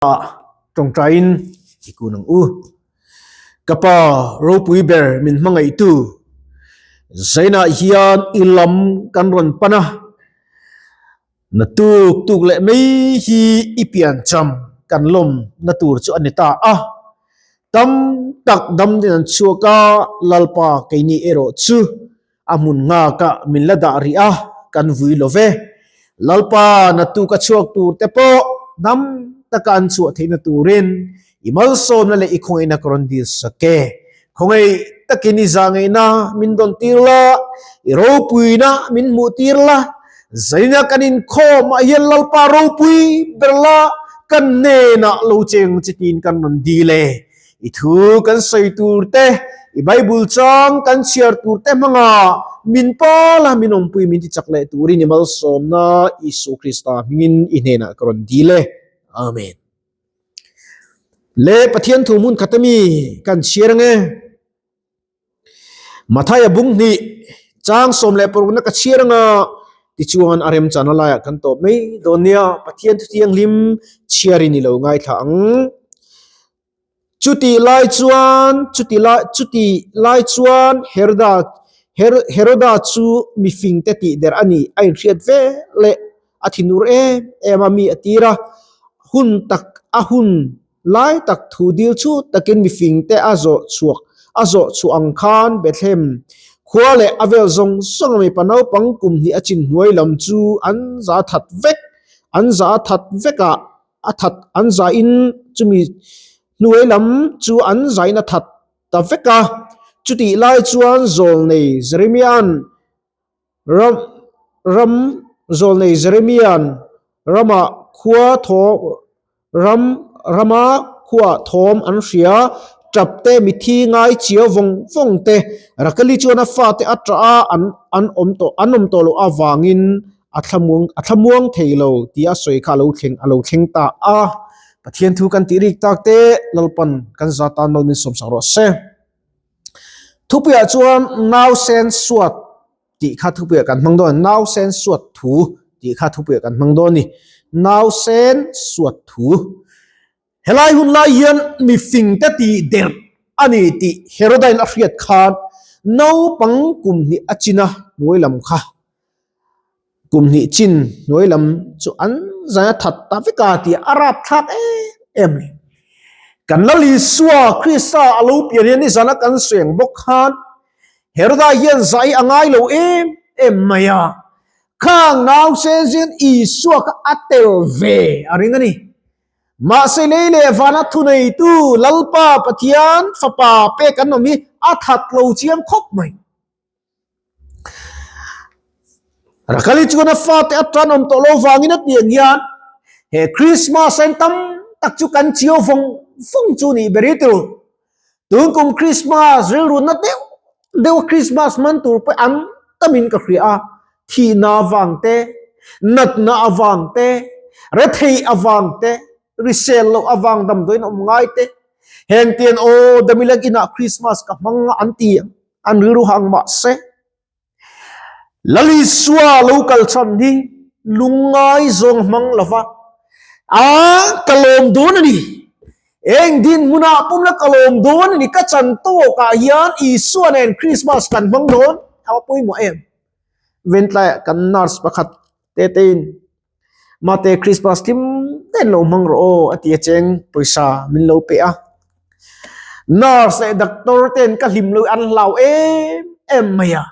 Ah tawngtaiin i kun ang u. Ka pa ropui ber min hmangaihtu Zainah hian i lam kan rawn pan a, na tuk tuk leh mai hi i piancham kan lawm na tur chu a ni ta a. Tam tak dam din an chhuak a, Lalpa keini erawh chu A hmun nghakah min la dah rih a, kan vui lo ve. Lalpa na tuka chhuak tur te pawh dam taka an chhuah theihna turin i malsawmna leh i khawngaihna ka rawn dil sak e. Khawngaih takin i zahngaihna min dawn tir la, i ropuina min hmuh tir la, zaina kan inkhawm ah hian Lalpa ropui ber la, kan hnenah lo cheng chitin kan rawn dil e. I thu kan sawi tur te, i Bible chang kan chhiar tur te hmanga min pala min awmpui min ti chak leh turin i malsawmna Isu Krista hmingin i hnenah ka rawn dil e. Amen. Le Pathian thu hmun khat ami kan chhiar ange. Mathaia bung hnih chang 16 na ka chhiar anga tichuan a remchana laiah kan tawp mai dawn nia Pathian thu thianghlim chhiarin i lo ngaithla ang. Chuti lai chuan chuti lai chuti lai chuan Heroda Heroda chu mifing te tih der a ni a inhriat ve leh a thinur em em a mi a tir a hun tak a hun Lai tak thu dil chu takin mifing te a zawh chhuak a zawh chhuah ang khan Bethlehem khua leh a vel zawng zawng a mipa naupang kum hnih a chin hnuai lam chu an za that vek an za that vek ah a that an za in chumi hnuai lam chu an za in a that ta vek a chutih lai chuan zawlnei Jeremia'n Ram ram zawlnei Jeremia'n ramah khua thaw ram rama khuah thawm an hria, tap te mithi ngai chiau vawng vawng te Rakeli chuan a fate a tah a an an awm tawh an awm tawh loh avangin a thlamuang a thlamuang thei lo tia sawi kha a lo thleng a lo thleng ta a. Pathian thu kan tih rik tak te Lalpan kan za tan mal min sawmsak rawh se. Thupuiah chuan nausen suat tih kha thupuiah kan hmang dawn a, nausen suat thu tih kha thupuiah kan hmang dawn a ni. Nausen suat thu. Helai hun lai hian mifing te tih der a ni tih Herodain a hriat khan naupang kum hnih a chin a hnuai lam kha kum hnih chin hnuai lam chu an zai a that ta vek a tih a rapthlak em em a ni. Kan Lal Isua Krista a lo pian hian nizana kan seng bawk khan Heroda hian zai a ngai lo em em mai a, khang nausen zin Isua kha a tel ve a ring a ni. Mahse lei leh vana thuneitu Lalpa Pathian Fapa pek an awm hi a that lo chiang khawp mai. Rakali chuan a fate a tan awm tawh lo vangin a pian hian he Christmas an tam tak chu kan chiau vawng vawng chu nih ber hi turu. Tun kum Christmas rilru na deuh deuh Christmas man tur pawh an tamin ka hria a, thihna avang te, natna avang te, rethei avang te, risel loh avang damdawiin awm ngai te, heng tian aw damilak inah Christmas ka hmang a an ti ang. An rilru hang mah se. Lal Isua lo kal chhan hi lungngai zawng hmang lova a ka lawm dawn a ni. Eng dinhmunah pumna ka lawm dawn a ni. Ka chan tawkah hian Isua nen Christmas kan hmang dawn. A va pawimawh em. Ventlaiah kan nurse pakhat te tein Mate Christmas hlim ten lo hmang rawh aw a ti a cheng pawisa min lo pe a. Nurse leh doctor ten ka hlim lo an hlau em em mai a.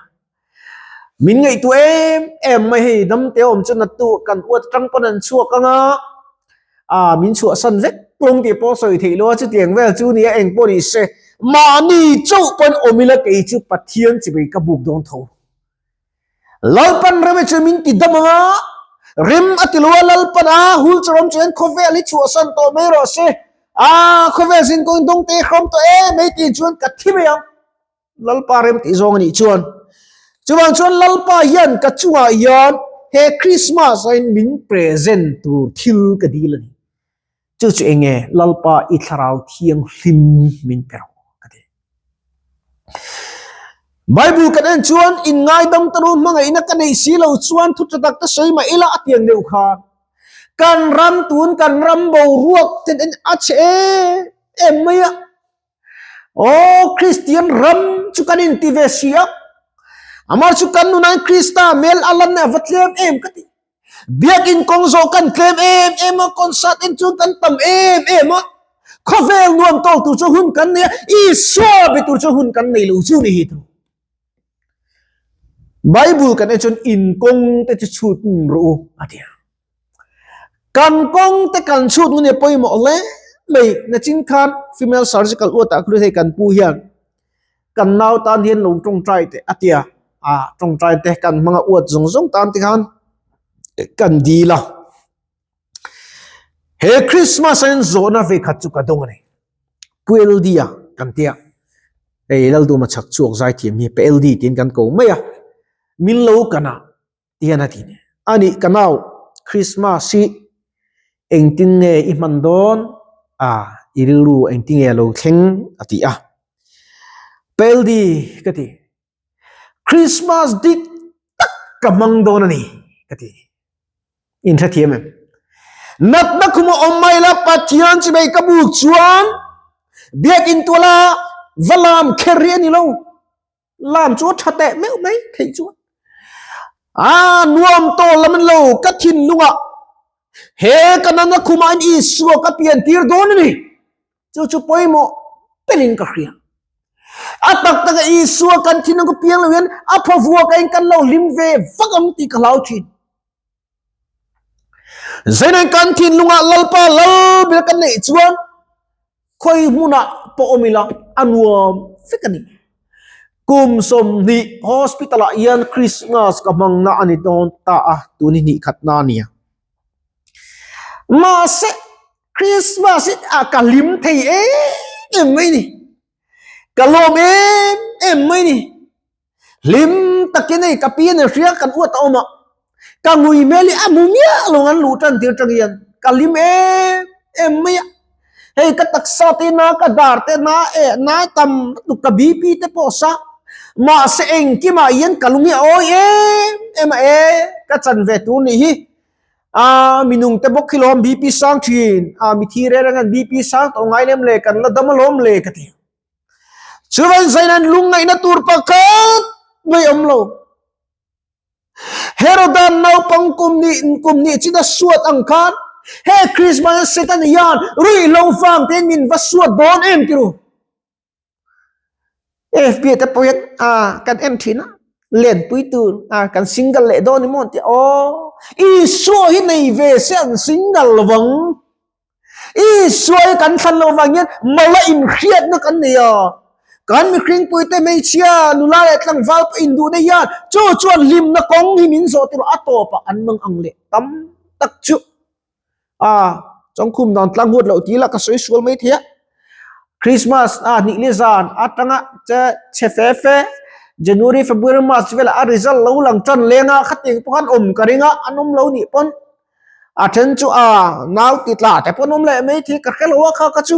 Min ngaihtuah em em mai hei dam te awm chu natu kan uat atang pawn an chhuak anga a min chhuahsan vek lawng tih pawh sawi theih lo a chutiang vel chu nia eng pawh ni se mahni chauh pawn awm ila kei chu Pathian chibai ka buk dawn tho. Lalpan rem chu min ti dam anga rem a ti lo a Lalpan a hul chu ram chuan khawvel hi chhuahsan tawh mai rawh se a khawvel zin kawng dawng te hrawm tawh em mai tih chuan ka thi mai ang Lalpa rem tih zawng a nih chuan chuvang chuan Lalpa hian ka chungah hian he Christmas ah hian min present tur thil ka dil a ni chu chu enge Lalpa i thlarau thianghlim min pe rawh ka ti. Bible kan en chuan in ngaidam ta ru hmangaihna ka nei si lo chuan thu tha tak te sawi mah ila a tiang deuh khan. Kan ram tun kan ram boruak ten en a chhe em em mai a. Aw Kristian ram chu kan inti ve si a. Amah chu kan nunain Krista hmel a lan a va tlem em ka ti. Biakin kawng zawh kan tlem em em a, concert en chuan kan tam em em a. Khawvel nuam tawk tur chu hun kan nei a, Isua be tur chu hun kan nei lo chu ni hi thu. Bible kan en chuan in kawng te chu chhut rawh u a ti a. Kan kawng te kan chhut ngun hi a pawimawh hle mai. Nachin khan female surgical uatah khu hei kan pu hian kan nau tan hian lo tawngtai teh a ti a, ah tawngtai te kan hmang a uat zawng zawng tan te khan kan dil a. He Christmas ah hian zawhna vekhat chu ka dawng a ni. Pu LD a kan tia hei Lalduma chhak chhuak zaithiam hi Pu LD tiin kan ko mai a, min lo kan a tihian a ti ni. A nih ka nau Christmas hi engtin nge i hman dawn a i rilru engtin nge a lo thleng a ti a. Pu LD ka ti Christmas dik tak ka hmang dawn a ni ka ti. In hrethiam em? Natna khum a awm mai la Pathian chi mai ka buk chuan biakin tuala va lam kher hi a ni lo. Lam chu a tha teh meuh mai theih chuan. A nuam tawh lam an lo ka thinlungah he ka natna khumah in Isua ka pian tir dawn a ni. Chu chu pawimawh pelin ka hria. A tak taka Isua kan thinlung ka piang lo hian a phawvuak a in kan lo hlim ve vak ang tih ka hlau thin. Zainen kan thinlungah Lalpa lal ber kan neih chuan khawi hmunah pawh awm ila a nuam vek a ni. Kum 20 hospital ah hian Christmas ka hmang na a ni dawn ta a, tun hi hnih khatna a nia. Mahse Christmas hi a ka hlim thei em em mai ni. Ka lawm em em mai ni. Hlim takin hei ka pi a ni hria kan uat a awm a. Ka ngui hmel hi a hmu miah lo an luh tan tir tang hian ka hlim em em mai a. Hei ka taksa te na ka dar te na e na tam lutuk ka BP te pawh sa. Mahse engkimah hian ka lung hi a awi em em a e ka chan ve tur nih hi. A minung te bawk khi lawm BP sang thin a mithi reng reng an BP sang tawh ngai lem le kan la dam alawm le ka ti. Chuvan zain an lungngaihna tur pakhat mai awm lo. Herodan naupang kum ni kum ni chin a suat ang khan he Christmas Satan hian ruihhlo vang tein min va suat dawn em ti ru. FB te pawh hian a kan en thin a lenpui tur a kan single leh dawn ni maw an ti a aw Isua hi nei ve se an single lovang Isua hi kan thlan loh vang hian mala inhriatna kan nei a kan mihringpui te hmeichhia nula leh tlangval pawh induhna hian chu chuan hlimna kawng hi min zawh tirh a tawpah an mang ang leh tam tak chu. A chawngkhum dan tlang huat loh tih lah ka sawi sual mai thei a Christmas a hnih ni zan atanga che chhe fe fe January February March velah a result lo lang tan leng a khatiang pawh khan awm ka ring a an awm lo nih pawn a then chu a nau ti tla te pawn awm leh mai thei ka hre lo a kha ka chu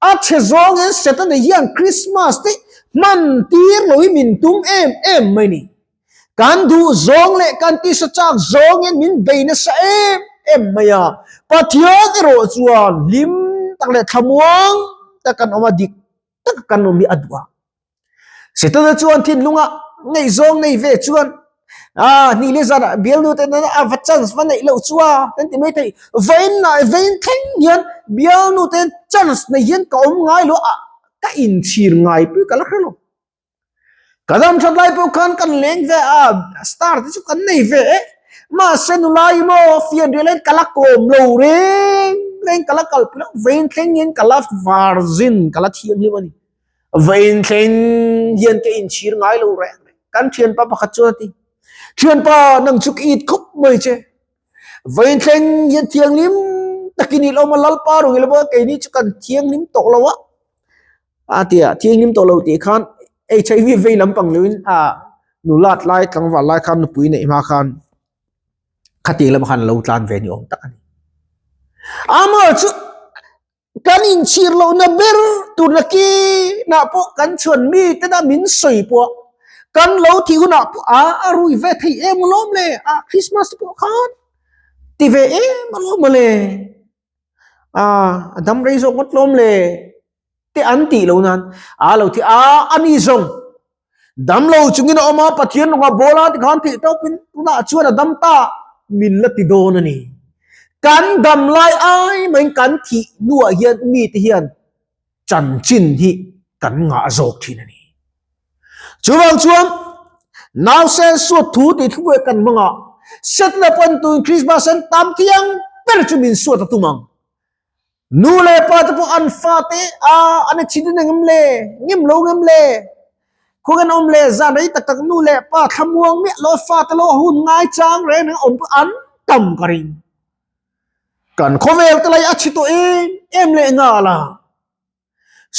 a chhe zawngin Setana hian Christmas te hman tir lo hi min tum em em mai ni. Kan duh zawng leh kan tisa chak zawngin min bei nasa em em mai a. Pathian erawh chuan hlim tak leh thlamuang tak kan awm a, dik tak kan awm hi a duh a. Setana chuan thinlunga ngaihzawng nei ve chuan a hnih leh zanah bialnu te nana a va chance va neih loh chu a kan ti mai thei. Vawiin ah vawiin thleng hian bialnu te chance nei hian ka awm ngai lo a, ka inchhir ngai pui ka la hre lo. Ka dam that lai pawh khan kan leng ve a, star te chu kan nei ve e. Mahse nulai maw fian rial hian ka la kawm lo reng reng ka la kal pui lo, vawiin thleng hian ka la virgin ka la thianghlim a ni. Vawiin thleng hian ka inchhir ngai lo reng reng. Kan thianpa pakhat chuan a ti, Thianpa nang chu ka it khawp mai che. Vawiin thleng hian thianghlim takin i lo awm a, Lalpa rung i lo bawk a, keini chu kan thianghlim tawh lo a. A ti a, thianghlim tawh lo tih khan HIV vei lampang loin a nulat lai tlangval lai khan nupui neih hma khan khatiang lamah khan a lo tlan ve ni awm tak a ni. Amah chu kan inchhir lohna ber tur nakinah pawh kan chhuan mi tena min sawi pawh kan lo thih hunah pawh a a rui ve thei em alawm le a Christmas te pawh khan. Ti ve em alawm mawle. A a dam rei zawk ngawt lawm le. Te an tih lo nan a lo thi a ani zawng dam lo chungin a awm a Pathian rawnga bawl a tikhan theih tawpin tunah chuan a dam ta min la ti dawn a ni. Kan dam lai ai maiin kan thih hnuah hian mite hian chanchin hi kan ngah zawk thin a ni. Chuvang chuan nausen suat thu tih thu pawh kan hmang a, setna pawn tun Christmas an tam thiang ber chu min suat a tum ang. Nu leh pa te pawh an fate a an accident engem le, ngem lo ngem le, khaw kan awm le zan rei tak tak nu leh pa thlamuang miah lo fate lo hun ngai chang reng reng awm pawh an tam ka ring. Kan khawvel te lai a chhi tawh em em leh nghal a.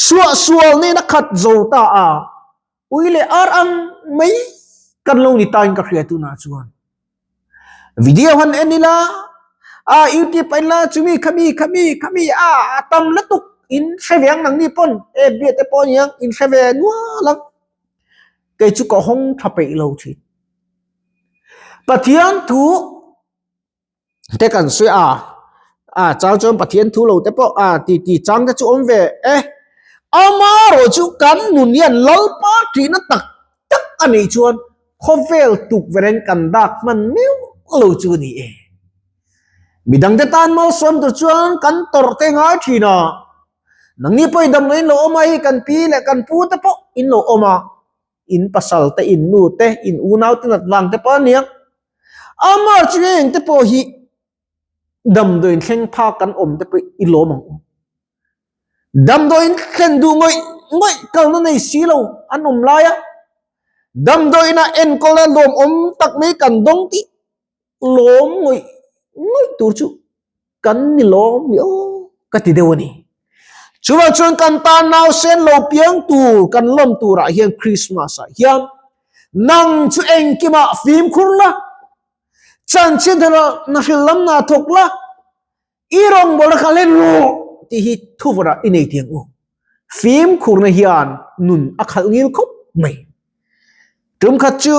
Suahsual nen a khat zo ta a, ui leh ar ang mai kan lo ni tain ka hria tunah chuan. Video han en ila, a YouTube a en la chumi khami khami khami a a tam lutuk in hre ve ang nangni pawn e bia te pawh aniang in hre ve nual ang. Kei chu ka hawng tha peih lo thin. Pathian thu te kan sawi a a chang chuan Pathian thu lo te pawh a ti ti chang te chu awm ve e amarawh chu kan nun hian Lalpa tihna tak tak a nih chuan khawvel tukverh in kan dak hman meuh lo chu a ni e midang te tan malsawm tur chuan kan tawrh te ngai thin a nangni pawh i damlo in lo awm a hei kan pi leh kan pu te pawh in lo awm a. in pasal te, in nu te, in unau te nat vang te pawh a nia. Amah chu heng te pawh hi damdawiin thleng phak kan awm te pawh i lawm ang u. Damdawiin thlen duh ngawih ngawih kalna nei si lo an awm lai a, damdawiin ah enkawl a lawmawm tak mai kan dawng tih lawm ngawih ngawih tur chu kan ni lawm ni aw ka ti deuh a ni. Chuvang chuan kan tan nausen lo piang tur kan lawm turah hian Christmas ah hian nang chu engkimah fimkhur la, chanchin thar na hrilh lam na thawk la, i rawngbawlna kha hlen rawh tih hi thuvawnah i nei tiang u. Fimkhurna hian nun a khalh ngil khawp mai. Tum khat chu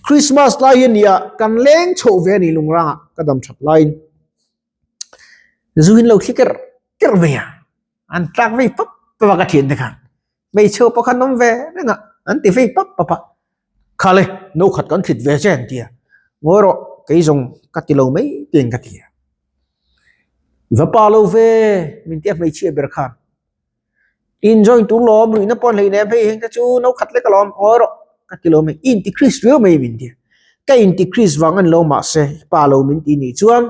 Christmas lai hi a nia, kan leng chhoh ve a ni lungrangah ka dam that laiin zu in lo thli ker ker mai a, an tlak vei pap pap a ka thian te khan hmeichhe pawh khan awm ve reng a, an ti vei pap pap a, khale no khat kan thlit ve che an ti a, ngawi rawh kei zawng ka ti lo mai tiin ka ti a, i va pa lo ve min tia hmeichhia ber khan. In join tur lawm ruihna pawh hlei nem hei heng te chu no khat lek alawm ngawi rawh ka ti lo mai i inti Chris riau mai min ti ka inti Chris vang a ni lo mahse pa lo min ti nih chuan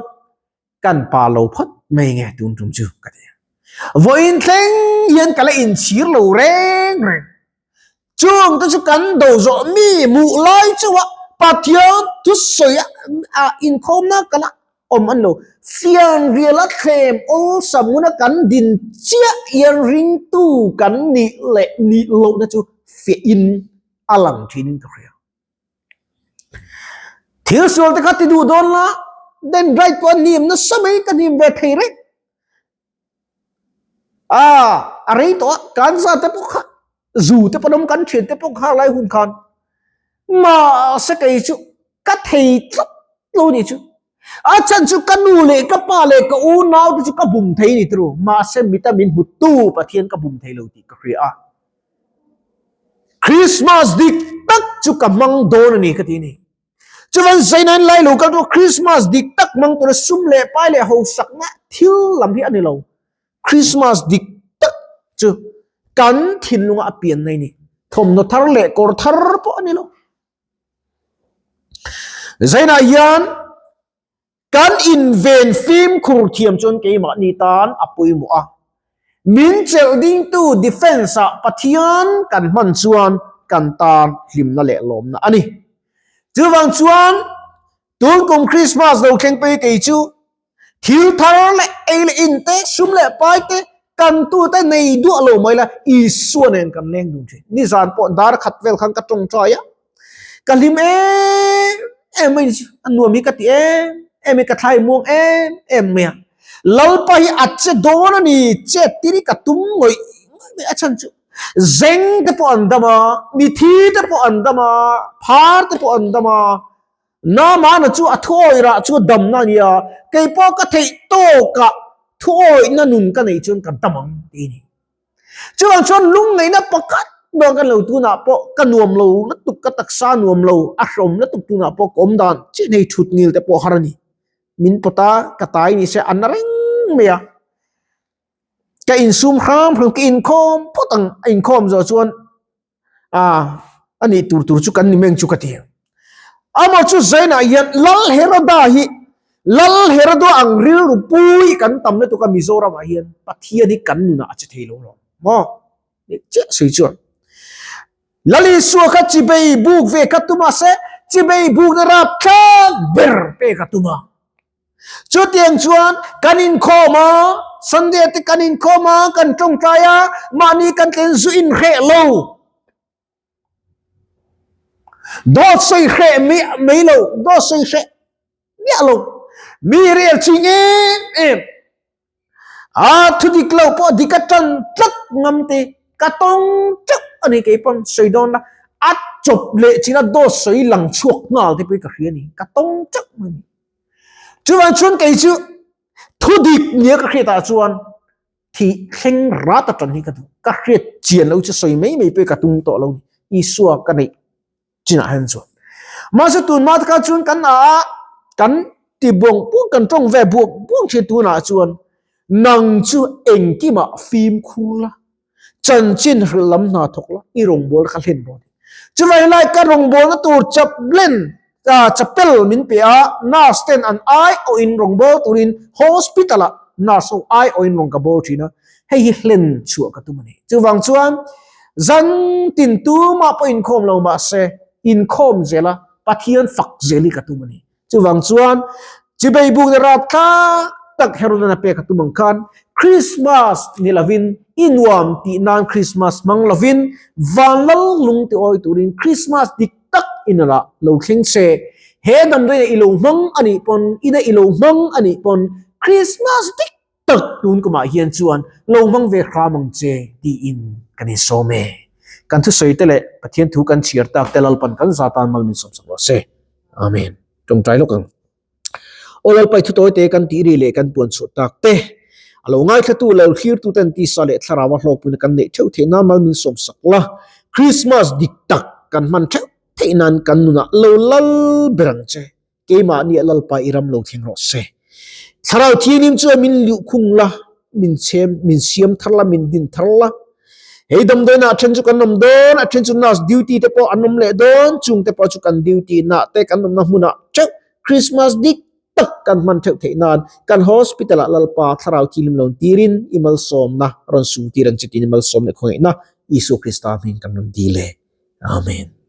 kan pa lo phawt mai nge tun tum chu ka ti a vawiin thleng hian ka la inchhir lo reng reng. Chung te chu kan do zawh mi hmuh lai chauh a Pathian thusawi a inkhawmna kala awm a ni lo. Fianrial a thlem awlsam huna kan din chiah hian ringtu kan nih leh nih lohna chu fiahin a lang thinin ka hria. Thil sual te kha ti duh dawn la, then right pawh a hnim nasa mai ka hnim ve thei reng. A a rei tawh a kan za te pawh kha zu te pawh an awm kan thian te pawh kha lai hun khan mahse kei chu ka thei tlat lo nih chu a chhan chu ka nu leh ka pa leh ka unau te chu ka bum thei ni turu mahse mita min hmu tu Pathian ka bum thei lo tih ka hria a Christmas dik tak chu ka hmang dawn a ni ka ti a ni. Chuvan Zainain lai lo kal chu Christmas dik tak hmang tura sum leh pai leh hausakna thil lam hi a ni lo. Christmas dik tak chu kan thinlunga a pian mai a ni. Thawmhnaw thar leh kawr thar pawh a ni lo. Zainah hian Kan inven fimkhur thiam chuan keimahni tan a pawimawh a. Min chelh dingtu defence ah Pathian kan hman chuan kan tan hlimna leh lawmna a ni. Chuvang chuan tun kum Christmas lo thleng pei kei chu thil thar leh ei leh in te, sum leh pai te kan tute nei duah lo mai la Isua nen kan leng dun thin. Nizan pawh dar khat vel khan ka tawngtai a. Ka hlim em em mai chu a nuam hi ka ti em em mai ka thlai muang em em mai a Lalpa hi a che dawn a ni chet tir hi ka tum ngawih ngawih mai a chhan chu zeng te pawh an dam a mithi te pawh an dam a phar te pawh an dam a. Naamana chu a thuawih rah chu damna a ni a, kei pawh ka theih tawkah thuawihna nun ka neih chuan ka dam ang tih a ni. Chuvang chuan lungngaihna pakhat bawk kan lo tunah pawh ka nuam lo lutuk, ka taksa nuam lo, a hrawm lutuk tunah pawh ka awm dan chiah nei thut ngil te pawh har a ni. Min pawt a, ka tai ni se a na reng mai a. Ka insum hram hram, ka inkhawm phawt ang, a inkhawm zawh chuan a a nih tur tur chu kan ni meng chu ka ti. Amah chu Zainah hian Lal Heroda hi Lal Heroda ang rilru pui kan tam lutuk a Mizoramah hian Pathian hi kan nunah a che thei lo lo maw? Chiah sawi chuan Lal Isua kha chibei buk ve kha tuma se chibei bukna rapthlak ber pek a tum a. Chutiang chuan kan inkhawm a, Sunday te kan inkhawm a, kan tawngtai a, mahni kan tlen zu inhreh lo. Dawt sawi hreh mai lo, dawt sawi hreh miah lo. Mi rel ching em em. A thu dik lo pawh dik a tan tlat ngam te ka tawng teuh a ni kei pawn sawi dawn la a chawp leh chin a dawt sawi lang chhuak nghal te pawh ka hria a ni ka tawng teuh mai a ni. Chuvang chuan kei chu thu dik nia ka hriat ah chuan thih thleng rat a tan hi ka duh ka hriat chian lo chu sawi mai mai pawh ka tum tawh lo a ni Isua ka neih chinah hian chuan mahse tun hma kha chuan kan a kan ti buang buang kan tawng ve buang buang thin tunah chuan nang chu engkimah fimkhur la chanchin hrilh lam hna thawk la i rawngbâwl kha hlen rawh chuvai lai ka rawngbâwlna tur chaplin chapel min pe a nurse ten an ai awhin rawngbâwl turin hospital ah nurse ho ai awhin rawn ka bâwl thin a hei hi hlen chhuah ka tum a ni chuvang chuan Zan tin tumah pawh inkhawm lo mahse inkhawm zela Pathian fak zel hi ka tum a ni. Chuvang chuan chibei bukna rapthlak tak Herodan a pek a tum ang khan Christmas ni lovin i nuam tih nan Christmas hmang lovin vanlal lung ti awi turin Christmas dik tak inah lo thleng se. He damdawiin i lo hmang a nih pawn ina i lo hmang a nih pawn Christmas dik tak tun kumah hian chuan lo hmang ve hram ang che tiin kan insawm e. Kan thusawi te leh Pathian thu kan chhiar tak te Lalpan kan za tan mal min sawmsak rawh se. Amen. Tawngtai lawk ang. Aw Lalpa i thutawi te kan tih ri leh kan puan chhuah tak te a lo ngaithlatu lo thlirtu ten tisa leh thlarau a hlawkpuina kan neih theuh theih nan mal min sawmsak la. Christmas dik tak kan hman theuh theih nan kan nunah lo lal ber ang che. Keimahni a Lalpa i ram lo thleng rawh se. Thlarau Thianghlim chuan min liuh khung la, min chhem, min siam thar la, min din thar la. Hei damdawiinah a then chu kan awm dawn, a then chu nurse duty te pawh an awm leh dawn, chung te pawh chu kan duty nah te kan awmna hmunah theuh Christmas dik tak kan hman theuh theih nan kan hospital ah Lalpa Thlarau Thianghlim lo tirin i malsawmna rawn sung tir ang che tiin i malsawm leh khawngaihna Isua Krista hming kan rawn dil e. Amen.